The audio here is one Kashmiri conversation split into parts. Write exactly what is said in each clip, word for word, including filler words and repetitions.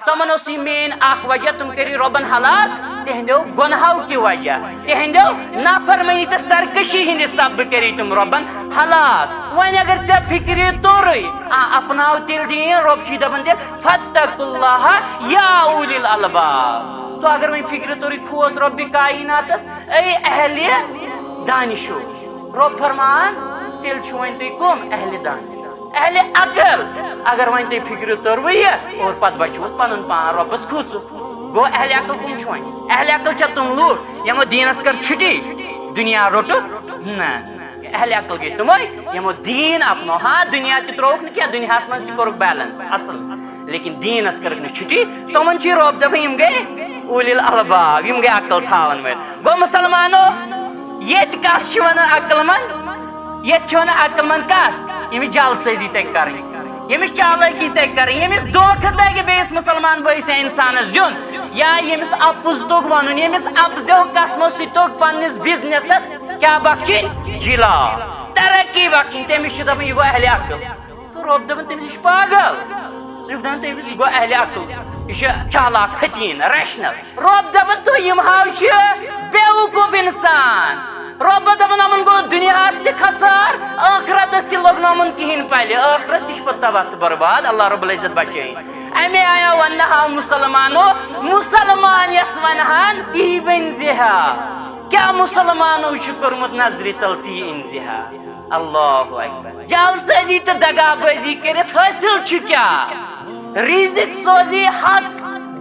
تِمن اوس یہِ مین اکھ وجہ، تِم کٔرۍ رۄبن ہلاک تِہنٛدیو گۄنہو کہِ وجہ، تِہنٛدیو نافرمٲنی تہٕ سرکشی ہٕنٛدِ سببہٕ کٔرۍ تِم رۄبن ہلاک۔ وۄنۍ اگر ژےٚ فکرِ توٚرُے، آ، اپناو تیٚلہِ دیٖن، رۄب چھُے دپان تیٚلہِ، "فاتقوا اللہ یا اولی الالباب۔" تو اگر وۄنۍ فکرِ توٚرُے، کھوژ رۄبِ کایناتس، اے اہلِ دانشو۔ رۄب فرمان، تیٚلہِ چھُ وۄنۍ تُہۍ کٕم؟ اہلِ دانش، اہلِ عقل۔ اگر وۄنۍ تُہۍ فکرِ توٚروٕ یہِ اور پتہٕ بچوٕ پنُن پان رۄبس کھوٗژُ۔ گوٚو اہلِ عقل کٕم چھِ وۄنۍ؟ اہلِ عقل چھا تِم لوٗکھ یِمو دیٖنس کٔر چھُٹی، دُنیا روٚٹُکھ؟ نہ۔ اہلِ عقل گٔے تِمے یِمو دیٖن اپنو۔ ہاں، دُنیا تہِ ترٛووُکھ نہٕ کینٛہہ، دُنیاہس منٛز تہِ کوٚرُکھ بیلنس اصل، لیکن دیٖنس کٔرٕکھ نہٕ چھُٹی۔ تِمن چھُے رۄب دپان، یِم گٔے اولی الالباب، یِم گٔے عقل تھاون وٲلۍ۔ گوٚو مسلمانو، ییٚتہِ کس چھِ ونان عقل مند؟ ییٚتہِ چھِ ونان عقل مند کس؟ ییٚمِس جعل سٲزی تگہِ کرٕنۍ، ییٚمِس چالٲکی تگہِ کرٕنۍ، ییٚمِس دھوکہٕ تگہِ بیٚیِس مسلمان بٲیِس یا انسانس دیُن، یا ییٚمِس اپُز توٚگ ونُن، ییٚمِس اپزیو قسمو سۭتۍ توٚگ پننِس بزنسس کیٛاہ بخشِنۍ؟ جلا، ترقی بخشِنۍ۔ تٔمِس چھِ دپان، یہِ گوٚو اہلِ عقل۔ تہٕ رۄب دپان، تٔمِس، یہِ چھُ پاگل۔ ژٕ چھُکھ دپان، تٔمِس، یہِ گوٚو اہلِ عقل، یہِ چھُ چالاک، فتیٖن، ریشنل۔ رۄب دپان، تُہۍ یِم ہاو چھِ بیوقوٗف انسان۔ رۄب دپان، یِمن گوٚو دُنیاہس تہِ خسار، ٲخرتس تہِ لوٚگ نہٕ یِمن کِہیٖنۍ پلہِ۔ ٲخرت تہِ چھِ پتہٕ تباہ تہٕ برباد، اللہ رب العزت بچٲیِن۔ اَمے آیا وننہٕ ہاو مسلمانو، مسلمان یس ونہان، تی ؤنۍ زِ ہا۔ کیٛاہ مسلمانو چھُ کوٚرمُت نظرِ تل، تی أنۍ زِ ہا۔ اللہ اکبر۔ جعل سٲزی تہٕ دغا بٲزی کٔرِتھ حٲصِل چھُ کیٛاہ؟ رزق سوزی حق،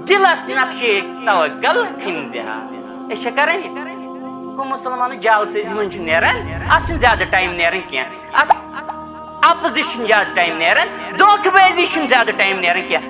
دلس نقشے توکل کھنزِ ہا۔ أسۍ چھا کران یہِ؟ گوٚو مسلمانو جعل سٲزی منٛز چھُ نیران، اتھ چھُنہٕ زیادٕ ٹایم نیران کینٛہہ، اتھ اپزِ چھُنہٕ زیادٕ ٹایم نیران، دھوکہٕ بٲزی چھُنہٕ زیادٕ ٹایم نیران کینٛہہ۔